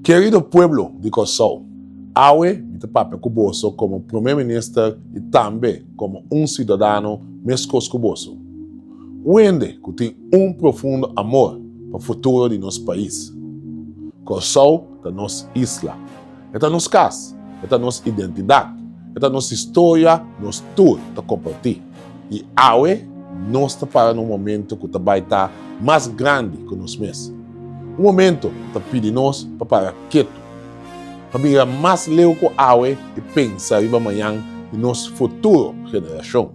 Kerido pueblo di Kòrsou, awe mi ta papia ku boso komo Prome Minister i tambe komo un siudadano meskos ku boso. Un hende ku tin un profundo amor pa futuro di nos pais. Kòrsou ta nos isla. E ta nos kas, e ta nos identidat, e ta nos historia nos tur ta kompartí. I awe nos ta para na un momento ku ta bai ta mas grandi ku nos mes. Un momento ku ta pidi nos pa para ketu, pa mira mas leu ku awe i pensa riba mañan di nos futuro generashon.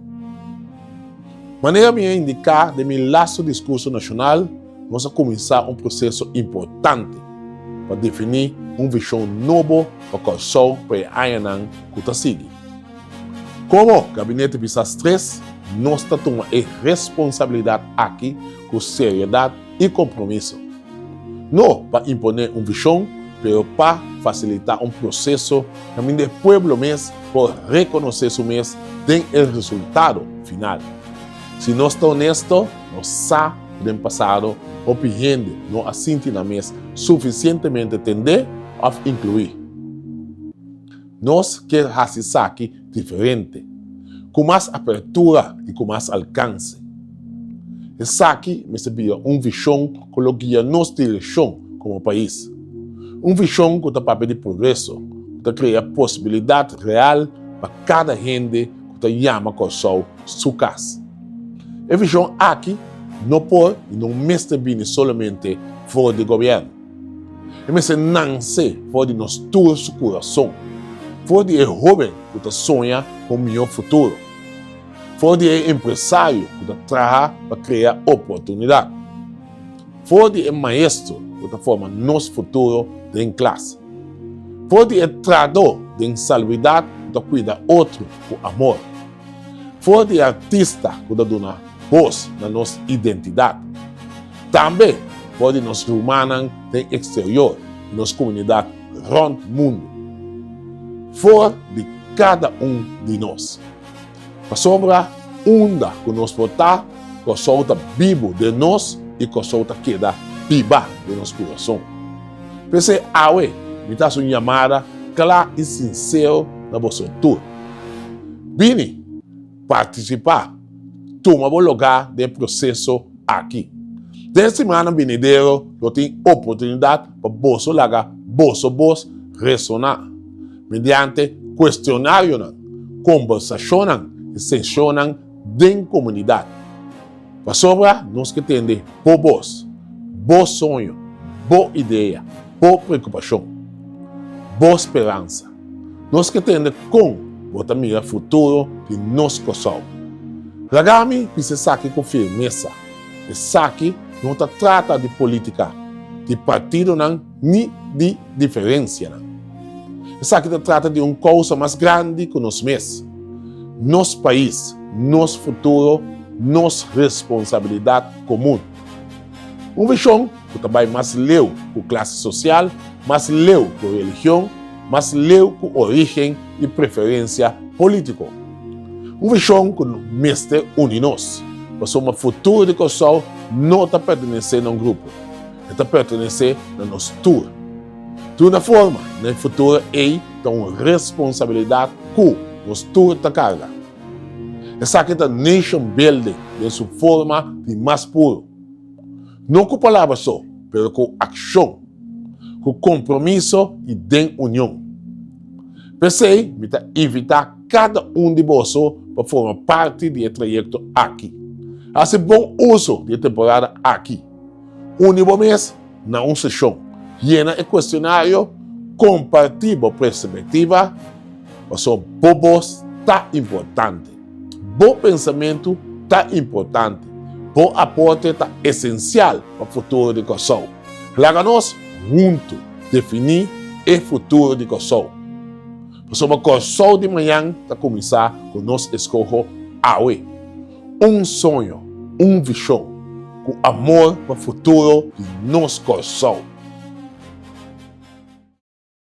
Manera mi a indiká den mi lastu diskurso nashonal, nos a kuminsá un proseso importante pa definí un vishon nobo pa Kòrsou pa e añanan ku ta sigui. Komo Gabinete Pisas Tres, nos ta tuma e responsabilidat aki ku seriedat i kompromiso. No pa imponé un vishon, pero pa fasilitá un proseso kaminda e pueblo mes por rekonosé su mes den e resultado final. Si nos ta honesto, nos sa ku den pasado hopi hende no a sinti nan mes sufisientemente tendé òf inkluí. Nos kier hasi esaki diferente, ku mas apertura i ku mas alkanse. Esaki mester bira un vishon ku lo guia nos direkshon komo pais. Un vishon ku ta papia di progreso, ku ta krea posibilidat real pa kada hende ku ta yama Kòrsou su kas. E vishon aki no por i no mester bini solamente for di gobièrnu. E mester nanse for di nos tur su kurason, for di e hóben ku ta soña pa un mihó futuro, for di e empresario ku ta traha pa krea oportunidat, for di e maestro ku ta forma nos futuro den klas, for di e trahadó den salubridat ku ta kuida otro ku amor, for di e artista ku ta duna bos na nos identidat. Tambe for di nos rumannan den eksterior i nos komunidat rònt mundu. For di kada un di nos. Pasobra unda ku nos por ta, Kòrsou ta bibu den nos i Kòrsou ta keda biba den nos kurason. P'esei awe mi ta hasi un yamada kla i sinsero na boso tur. Bini! Partisipá! Tuma bo lugá den e proseso aki. Den simannan binidero lo tin oportunidat pa boso laga boso bos resoná mediante kuestionarionan, kombersashonnan i seshonnan den komunidat. Pasobra nos ke tende bo bos, bo soño, bo idea, bo preokupashon, bo speransa. Nos ke tende kon bo ta mira futuro di nos Kòrsou. Laga mi bisa esaki ku firmesa, esaki no ta trata di polítika, di partidonan ni di diferensianan. Esaki ta trata di un kousa mas grandi ku nos mes, nos pais, nos futuro, nos responsabilidat komun. Un vishon ku ta bai mas leu ku klase sosial, mas leu ku religion, mas leu ku orígen i preferensia polítiko. Un vishon ku mester uni nos, pasobra futuro di Kòrsou no ta pertenesé na un grupo, e ta pertenesé na nos tur. Duna forma na e futuro ei ta un responsabilidat ku nos tur ta karga. Esaki ta nation building den su forma di mas puro. No ku palabra so, pero ku akshon, ku kompromiso i den union. P'esei mi ta invitá kada un di boso pa forma parti di e trayekto aki. Hasi bon uso di e temporada aki. Uni bo mes na un seshon. Yena e kuestionario, kompartí bo perspektiva, pasobra bo bos ta importante. Bo pensamentu ta importante. Bo aporte ta esensial pa futuro di Kòrsou. Laga nos huntu definí e futuro di Kòrsou. Pasobra Kòrsou di mañan ta kuminsá ku nos eskoho awe. Un soño, un vishon, ku amor pa futuro di nos Kòrsou.